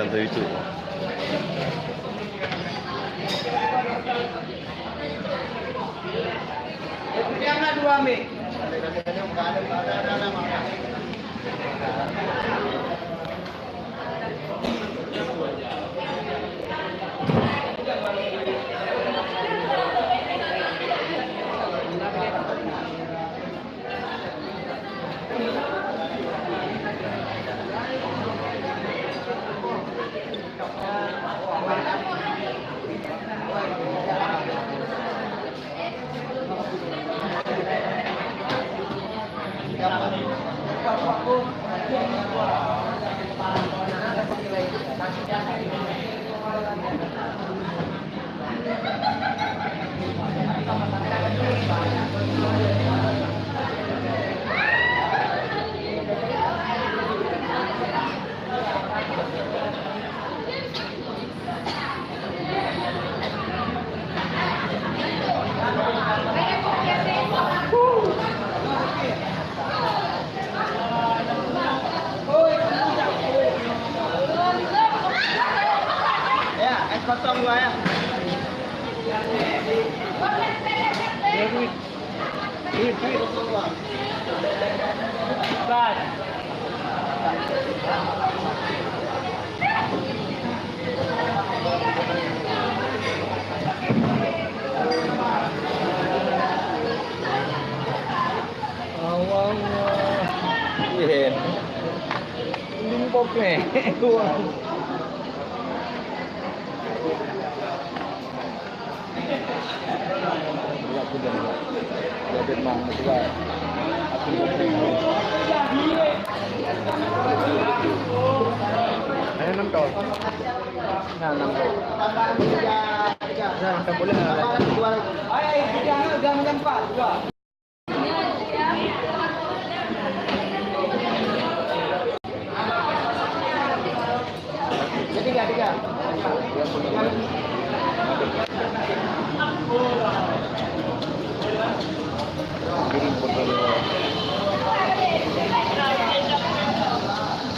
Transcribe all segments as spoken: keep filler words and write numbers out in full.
Dari tu. Ya, es kosong dua ya. Iya. Limbok nih. Ayo nonton. Nah, nonton. Nah, nonton boleh.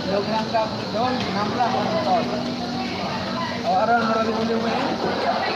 Dong nyang ka beudon enam belas ton. Awak orang meurali ulèe-ulèe.